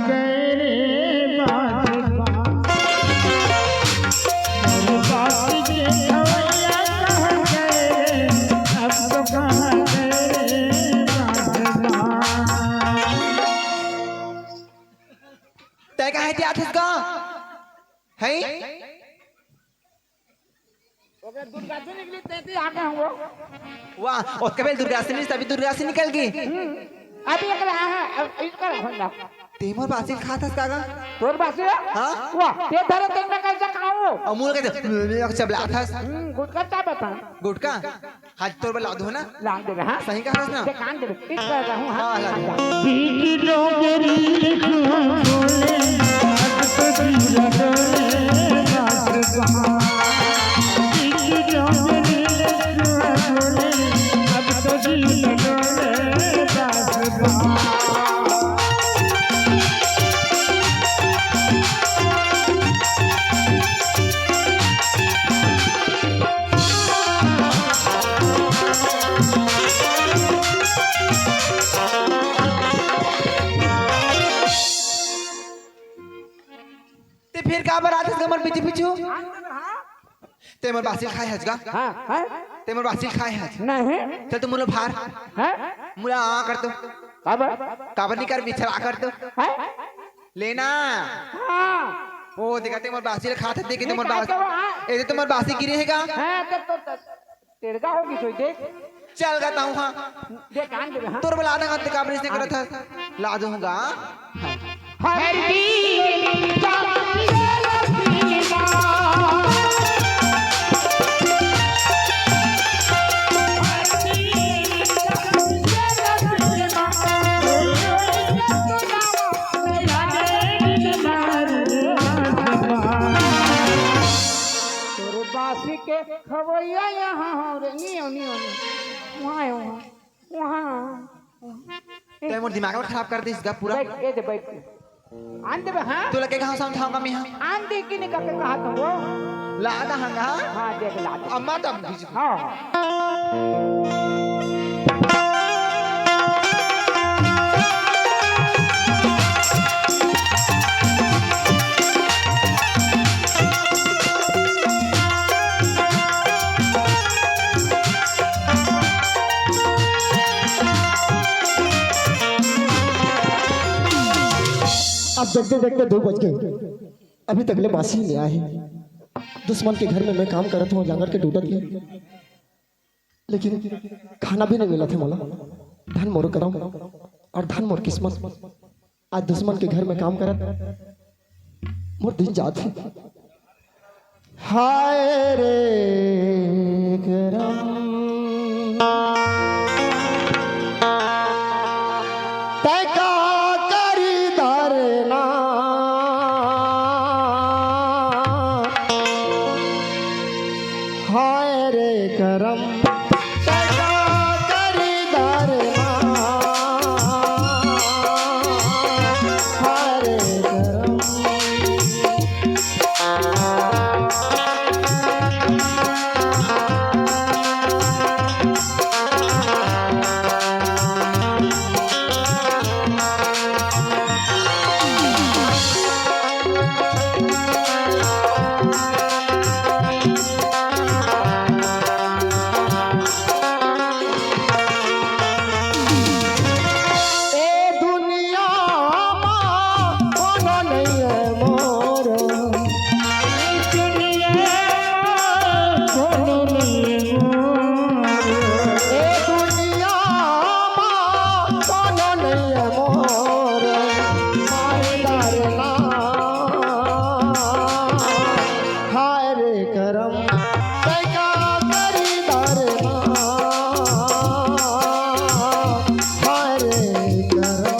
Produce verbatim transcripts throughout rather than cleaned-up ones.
गए रे बाबा, मोर बासी के खवैया कहाँ गए रे, अब तो कहाँ गए रे बाबा। तै कहाँ जात हस गा? हैं? ओके, दुर्गासी निकली, तैती आगे हम वो। वाह, ओतके बेर दुर्गासी निकली, तभी दुर्गासी निकल गई। हम्म, अभी एक रहा है, अब इसका रखो ना। ते मोर बासी ल खात हस का गा? तोर बासी है? हाँ। वाह, ते धरे तेन में कैसे खाऊं? अमूल के दे, चबलात हस। हम्म, गुटखा चाबत हस। गुटखा? आज तोर बर लादो ना। लान देबे, हाँ? सही कहा ना? ते कान देबे, ठीक कह रहा हूँ, हाँ? हाँ, लान देबे। बीच डोंगरी कुआं बोले, अब तो जीरा डोले, बास बहा। बीच डोंगरी कुआं बोले, अब तो जीरा डोले, बास बहा। ते फिर काबर आथस हमर पीछू पीछू? ते मोर बासी ल खाए हस गा? हाँ, हाँ। ते मोर बासी ल खाए हस। नहीं। चल तो मुला भार। हाँ? मुला आ कर तो। काबर? काबर नहीं कर, बिछड़ा कर तो। हाँ? लेना। हाँ। ओ, देखा ते मोर बासी ल खात हे, देखे ते मोर बासी। ए, ते मोर बासी गिरे हे गा? हाँ, तब तो, तब। तेरे का होगी सोई देख। चल गा ताऊ, हाँ। देख, आन दे, हाँ। तोर बर लादा गा, ते काबर अइसने करत हस। लादहूँ गा। हर दिन तोर बासी के खवैया यहाँ हो रे, नियो, नियो, नियो। वहाँ है, वहाँ, वहाँ। ते मोर दिमाग ल खराब कर दिस गा पूरा। बैठ, ए दे, बैठ। आन देबे, हाँ? तोला के कहाँ समझाऊंगा मैं, हाँ? आन दे कि नहीं करके कहा तुमको? लादा हंगा, हाँ? हाँ, देख लादा। अम्मा तो अम्मा। हाँ। अब देखते देखते दो बज गए, अभी तक ले बासी नहीं आए। दुश्मन के घर में मैं काम करत हूँ, जांगर के टूटत ले, लेकिन खाना भी नहीं मिलत हे मोला। धन मोर करम और धन मोर किस्मत। आज दुश्मन के घर में काम करत मोर दिन जात हे। हाय रे करम, तै का करी धरना। हाय रे करम, तै का करी धरना। हाय रे करम। ए दुनिया मा कोनो नइये मोर। ए दुनिया मा कोनो नइये मोर। ए दुनिया मा कोनो नइये मोर। माई डरना। हाय रे करम, तै का करी धरना। हाय रे करम।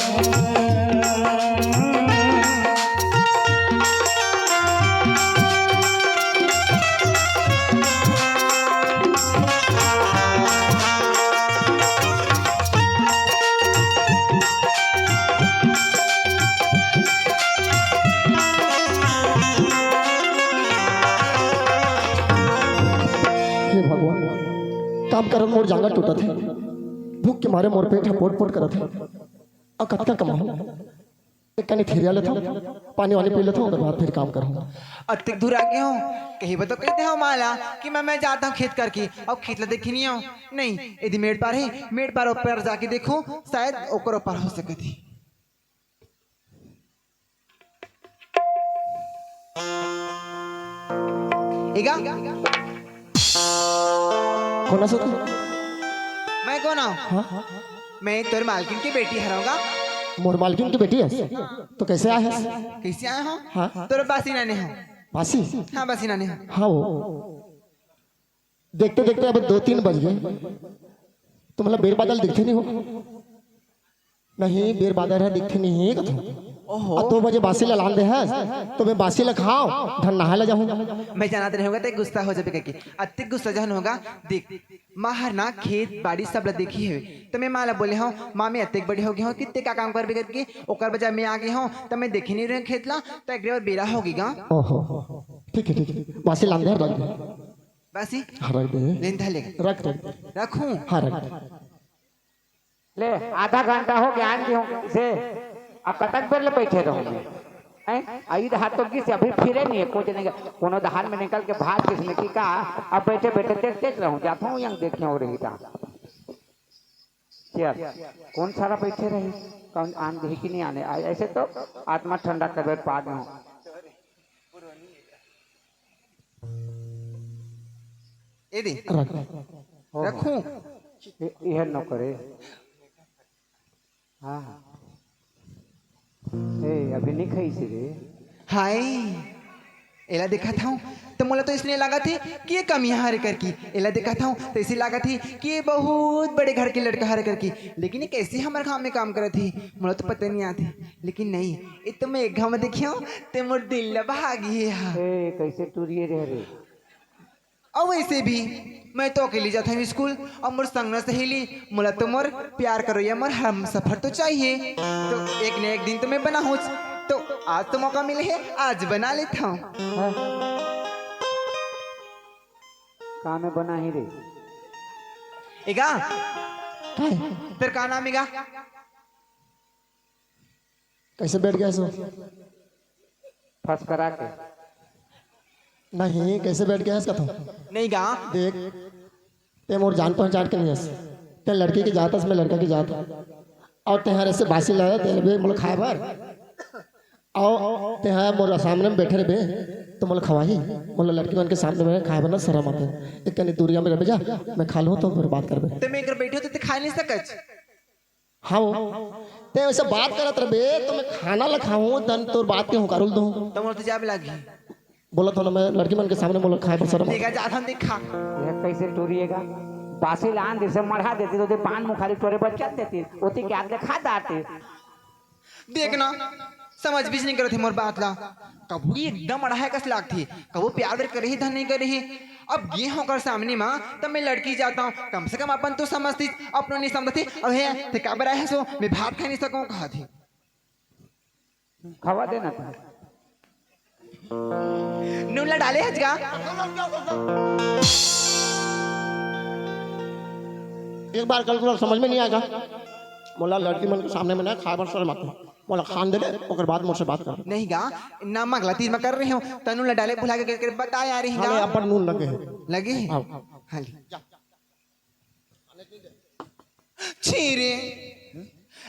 हे भगवान, काम करत मोर जांगर टूटत हे, भूख के मारे मोर पेट ह पोट पोट करत हे। अउ कतका कमाहूं? एक कनी थेरिया लेथव, पानी वानी पी लेथव, ओकर बाद फिर काम करहूँ। अतेक दूर आ गे हंव, कही बर तो कहि दे हंव माला कि मैं, मैं जात हंव खेत करके, अउ खेत ला देखे नइ हंव। नहीं, एदे मेड़ पार हे, मेड़ पार ऊपर जाके देखहूँ, शायद ओकर ऊपर हो सकत हे। एगा? कोन हस तैं? मैं कोन हंव? हाँ? मैं तोर मालकिन के बेटी हरंव गा। मोर मालकिन के बेटी हस? तो कइसे आए हस? कइसे आए हंव? हाँ? तोर बासी लाने हंव। बासी? हाँ, बासी लाने हंव। हाँ वो। देखते देखते अब दो तीन बज गे। तो मतलब बेर बादर दिखथे नइ हो? नहीं, बेर बादर ह दिखथे नइ हे कथंव। ओहो। अब दो बजे बासी ला लान दे हस, तो मैं बासी ला खांव, धन नहाय ला जाहूँ। मैं जानत रहेंव गा तैं गुस्सा हो जाबे करके। अतेक गुस्सा झन हो गा। देख, माँ हर ना खेत बाड़ी सब ला देखे हवे। त मैं माँ ला बोले हंव, "माँ, मैं अतेक बड़े हो गे हंव कि तैं का काम करबे?" करके। ओकर बजाय मैं आ गे हंव, त मैं देखे नइ रहेंव खेत ला, त एक बेरा हो गे गा। ओहो, ठीक हे, ठीक हे। बासी लान दे, रख दे। बासी? हाँ, रख दे। ले न धर ले। रख, रख। रखूँ? हाँ, रख दे। ले, आधा घंटा हो गे, आन दिहूँ से। अब कतक बेर ले बइठे रहूँ मैं? हैं? आ, ई डहार तो गिस, अभी फिरे नइ हे, कोई नइ हे। कोनो डहार में निकल के भाग गिस में कि का, अब बइठे बइठे देख देख रहूँ, जात हंव, यंग देखे हो रही था। चल, कोन सारा बइठे रही, कोन आन दिही कि नइ आने? आ, अइसे तो आत्मा ठंडा करबे पाग में। ए दे। रख। रखूं? ए, इहे नोकरे। हाँ। ए, अभी नइ खाइस रे। हाय, एला देखत हंव, त मोला तो अइसने लागत हे कि ये कमिया हरे करके। एला देखत हंव, त अइसे लागत हे कि ये बहुत बड़े घर के लड़का हरे करके। लेकिन ये कइसे हमर गांव में काम करत हे, मोला तो पता नइ आत हे। लेकिन नहीं, ये तो मैं एक घांव में देखे हंव, ते मोर दिल ला भा गे हे हा। ए, कइसे टूरिए रे हरे? अउ वइसे भी मैं तो अकेली जात हंव स्कूल, अउ मोर संग न सहेली, मोला तो मोर प्यार करोइया मोर हमसफर तो चाहिए। तो एक न एक दिन तो मैं बनाहूंच। तो आज तो मौका मिले हे, आज बना लेत हंव। हाँ। का में बनाही रे? ए गा, काय? तोर का नाम ए गा? कइसे बइठ गे हस? फसकरा के। नहीं, कइसे बइठ गे हस कथंव? नहीं गा। देख, ते मोर जान पहचान के नइ हस। ते लड़की के जात हस, मैं लड़का के जात। अउ तेंहा अइसे बासी लाय रहिबे मोला खाय बर। अउ तेंहा मोर सामने में बइठे रहिबे, त मोला खवाही? मोला लड़की मन के सामने में खाय बर ना सरम आथे। एक कनी दूरिया में रहिबे जा, मैं खा लूं त फिर बात करबे। त मैं एकर बइठे हंव त ते खा नइ सकस। हाँ वो। ते वइसे बात करत रहिबे, त मैं खाना ला खाहूं, तहन तोर बात के हुंकारू ल दूं। त मोला तो जाबे लागही। बोलत हंव ना मैं, लड़की मन के सामने मोला खाय बर सरम आथे। देखा जात हन, देखा। ये कइसे टूरी ए गा? बासी लान दिस, मढ़ा देतिस, ओती पान मुखारी टोरे बर चल देतिस, ओती के आग ले खा डारतिस। देख ना, समझबेच नइ करत हे मोर बात ला। कभू एकदम अड़हा कस लागथे, कभू प्यार व्यार करे हे धन नइ करे हे। अब गे हंव ओकर सामने म, त मैं लड़की जात हंव, कम से कम अपन तो समझतिस, अपनो नइ समझत हे। अउ हे, ते काबर आय हस ओ, मैं भात खाय नइ सकंव कहत हे। खवा देना था। नून ला डाले हस गा? एक बार कल को समझ में नहीं आएगा। मोला लड़की मन के सामने में ना खाय बर शर्म आथे। मोला खान दे दे, ओकर बाद मोर से बात कर। नहीं गा, नमक ला तीर में कर रहे हो, त नून ला डाले भुला के, के, के बता यार ही हाँ, गा। ले, अपन नून लगे है। लगे है? हाँ। हाँ ले। छी रे,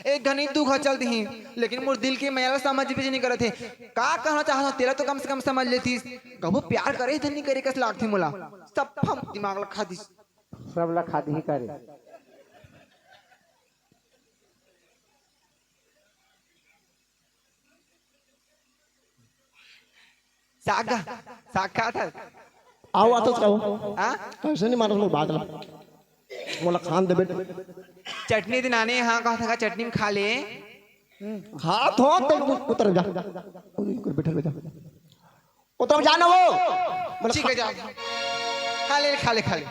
एक घनी दुख चल दिही, लेकिन मोर दिल के मया ला समझ भी नहीं करत हे। का कहना चाहत हूँ, तेला तो कम से कम समझ लेतीस। कभू प्यार करे धन नहीं करे कस लागथे मोला। सब फम दिमाग ला खा दिस। सब ला खा दिही करे। साग, साग खात हस? आओ, आतस का हो? हाँ? कैसे नहीं मानस मोर बात ला? मोला खान देबे। चटनी दिन आने, हाँ, कहा था चटनी में खा ले। खात हो तो उतर जा। उतर, बैठल जा। उतर जा ना वो। मोला ठीक है, खा- जा। खा ले, खा ले, खा ले।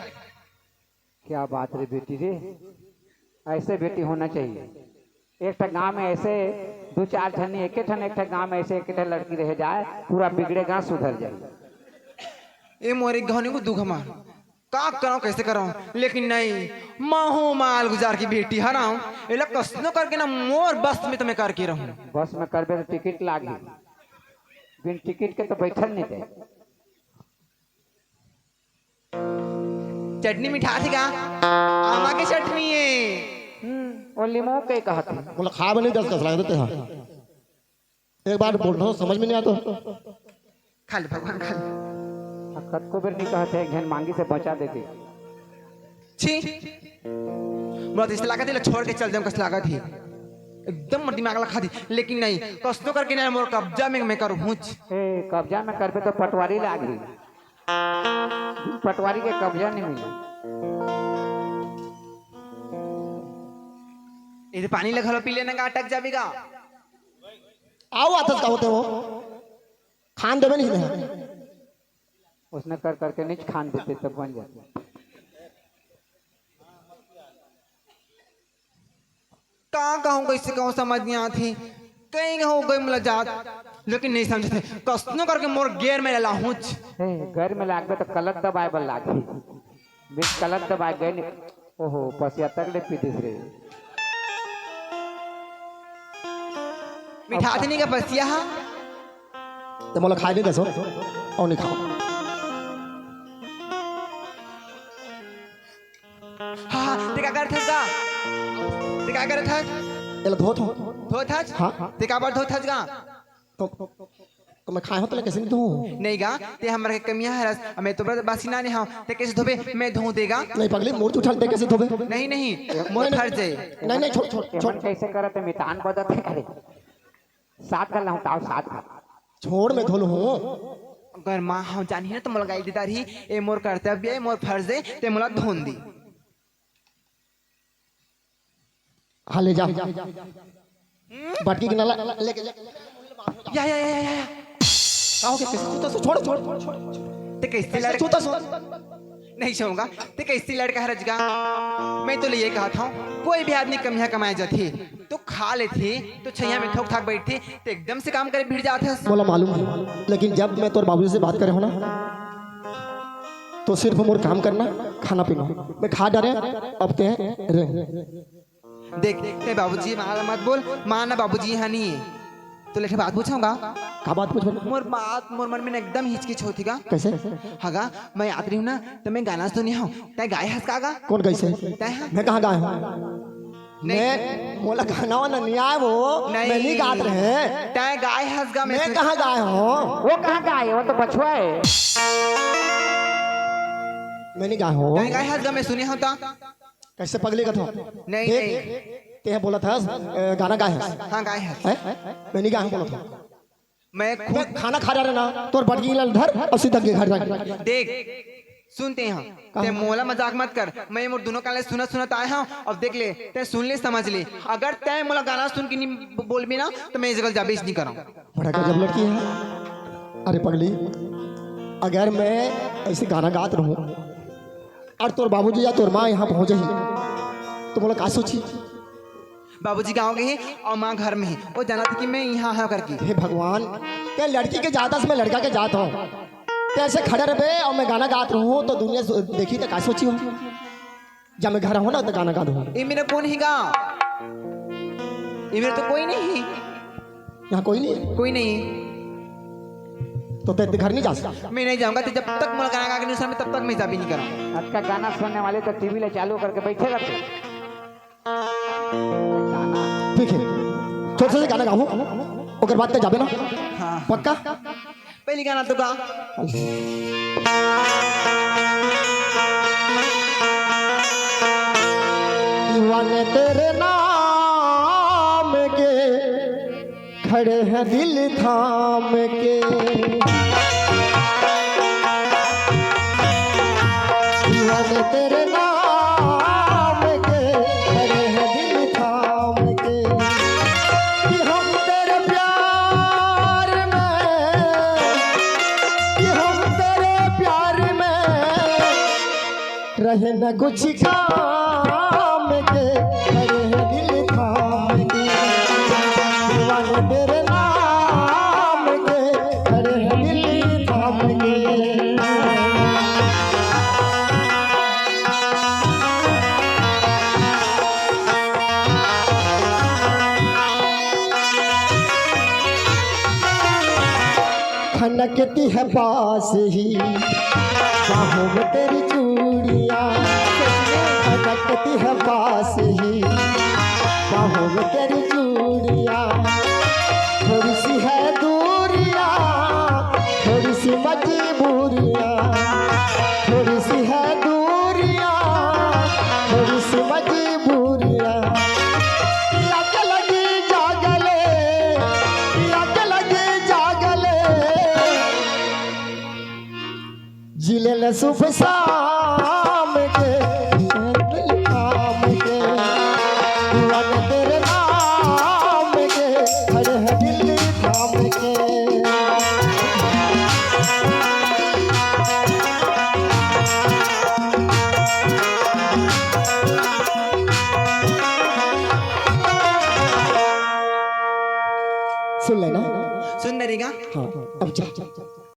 क्या बात रे बेटी रे, ऐसे बेटी होना चाहिए। एक ठा गांव में ऐसे दो चार झन, एक ठन, एक ठा गांव में ऐसे एक ठा लड़की रह जाए, पूरा बिगड़े गांव सुधर जाए। ए मोरे घनी को दुख मार। का करंव, कइसे करंव, लेकिन नहीं, महूं मालगुजार के बेटी हरंव, एला कसनो करके ना मोर बस में तो मैं करके रहूं। बस में करबे तो टिकट लागही, बिन टिकट के तो बइठन नइ दे। चटनी मिठाथे का? आमा के चटनी हे। हम्म, वो लीमो के कहत हे। बोला, खा बनी दस कस लागत हे। एक बार बोल रहा हूँ, समझ में नहीं आता। खा ले भगवान, खा ले। आ, कतको बेर नहीं कहत हे, एक झन मांगी से बचा देते। छी, मोला तो अइसे लागत हे, एला छोड़ के चल देंव, कस लागत हे। एकदम मोर दिमाग ला खा दी, लेकिन नहीं, कसनो करके ना मोर कब्जा में मैं करहूँच। ए, कब्जा में करबे तो पटवारी लागही। पटवारी के कब्जा नहीं मिले। ये तो पानी ले घलो पी लेना का, अटक जाबे गा। आओ आतस का होते हो, खान देबे नहीं दे। उसने कर करके नहीं खान देते, तब बन जाते। का कहूँ, कइसे कहूँ, समझ नहीं आत हे। कहीं हो गई मुलाकात, लेकिन नहीं समझत हे। कसनो करके मोर गेर में लाहूँच। हे, गेर में लागबे तो कलत दबाए बर लागही। बिन कलत दबाए गए नहीं। ओहो, पसिया तक ले पी दिस रे। मिठाथे नहीं का पसिया हा? ते मोला खाए नहीं दसो, अउ नहीं खाओ। हाँ, हाँ, ते का करत हस गा? ते का करत हस? एला धोत हो। धोत हस? हाँ। ते काबर धोत हस गा? तो, तो मैं खाए हो तो ले कइसे नहीं धोऊँ? नहीं गा, ते हमर के कमिया हरस, मैं तो बस बासी नाने हंव, ते कइसे धोबे? मैं धोऊँ ते गा। नहीं पगली, मोर जूठा ल ते कइसे धोबे? नहीं, नहीं, मोर फर्ज हे। नहीं, नहीं, छोड़, छोड़, छोड़। एमन कइसे करत हे, मितान बदत हे, अरे। सात घल लाहूँ, ताव सात घल। छोड़, मैं धो लूँ। अगर माँ हम जानही ना तो मोला गाली दे डारही, ए मोर कर्तव्य, ए मोर फर्ज हे, ते मोला धोन दी। हाँ, ले जा। बटकी के नाला लेके जा। या, या, या, या, या, या। का हो गया? कइसे छूता सो? छोड़, छोड़, छोड़, छोड़। ते कइसे कइसे लड़- छूता सो? नहीं छूंगा। ते कइसे लड़का हरस गा? मैं तो ले ये कहत हंव, कोई भी आदमी कमिया कमाए जाथे, तो खा लेथे, तो छइहां में थोक थाक बइठथे, ते एकदम से काम करे भिड़ जाथस। मोला मालूम हे, लेकिन जब मैं तोर बाबूजी से बात करे हंव ना, तो सिर्फ मोर काम करना, खाना पीना। मैं खा डारे, अब ते रह। देख, ते बाबूजी माँ ला मत बोल, माँ ना बाबूजी यहाँ नहीं है। तो लेके बात पूछूंगा। का बात पूछबे? मोर बात, मोर मन में ना एकदम हिचकिच होथे गा। कइसे? हाँ गा, मैं आत रही हूँ ना, तो मैं गाना सुने हंव। तैं गाए हस का गा? कोन गाइस हे? तैं हा? मैं कहाँ गाए हंव? नहीं। मैं, मोला गाना वाना नहीं आए वो। नहीं। मैं नहीं गात रहे। तैं गाए हस गा, मैं मैं सुन- कहाँ गाए हंव? वो कहाँ गाए? वो तो बछवा हे। मैं नहीं गाए हंव। तैं गाए हस गा, मैं सुने हंव ता। कइसे पगली कथो? नहीं, देख, नहीं। तें बोलत हस, अ, गाना गाए हस। हाँ, गाए हस। हैं? मैं नहीं गाए हंव बोलत हंव। मैं मैं खुद खाना खा रहा ना, तोर बटगी ला धर अउ सीधा के घर जा। देख, सुन ते हा, का? ते मोला मजाक मत कर। मैं मोर दोनों कान ले सुनत सुनत आए हंव। अब देख ले, ते सुन ले, समझ ले। अगर ते मोला गाना सुन के नहीं ब-, बोलबे ना, तो मैं इस जगह जाबे नहीं करंव। बड़ा गजब लड़की हे। अरे पगली, अगर मैं अइसे गाना गात रहूं अउ तोर बाबूजी या तोर माँ यहाँ पहुँच जाही, तो मोला का सोचही? बाबूजी गाँव गे हे अउ माँ घर में हे, वो जानत हे कि मैं यहाँ हंव करके। हे भगवान, ते लड़की के जात हस, मैं लड़का के जात हंव। ते अइसे खड़े रहबे अउ मैं गाना गात रहूं, तो दुनिया सो-, देखही तो का सोचही हो? जब मैं घर आहूं ना, तो गाना गा दूं। ए मेर कोन हे गा? ए मेर तो कोई नहीं हे। यहाँ कोई नहीं है? कोई नहीं हे। तो ते घर नहीं जा सकता? मैं नहीं जाऊंगा, ते जब तक मोला गाना गा के नहीं सुनाबे, तब तक मैं जाबे नहीं करंव। आज का गाना सुनने वाले तो टीवी ले चालू करके बैठे रहते। गाना। ठीक है, छोटे से गाना गाओ, ओकर बाद ते जाबे ना? हाँ। पक्का? पहली गाना तो गा। दीवाने तेरे नाम के, खड़े हैं दिल थाम के। दीवाने तेरे नाम के, खड़े हैं दिल थाम के। कि हम तेरे प्यार में, कि हम तेरे प्यार में रहे न कुछ काम के, खड़े हैं दिल थाम के। दीवाने तेरे नाम के, खड़े हैं दिल थाम के। अनकती है पास ही बाहों में तेरी चूड़िया, अनकती है पास ही बाहों में तेरी चूड़िया। थोड़ी सी है दूरिया, थोड़ी सी मजबूरिया, थोड़ी सी है दूरिया, थोड़ी सी मजबूरिया। पिया के लगी जागले, पिया के लगी जागले। जिले ने शुभ शाम के, काम के, दुआ ने तेरे नाम के, खड़े हैं दिल्ली थाम के। सुन लेना। सुन मेरी गा। हाँ, अब जा।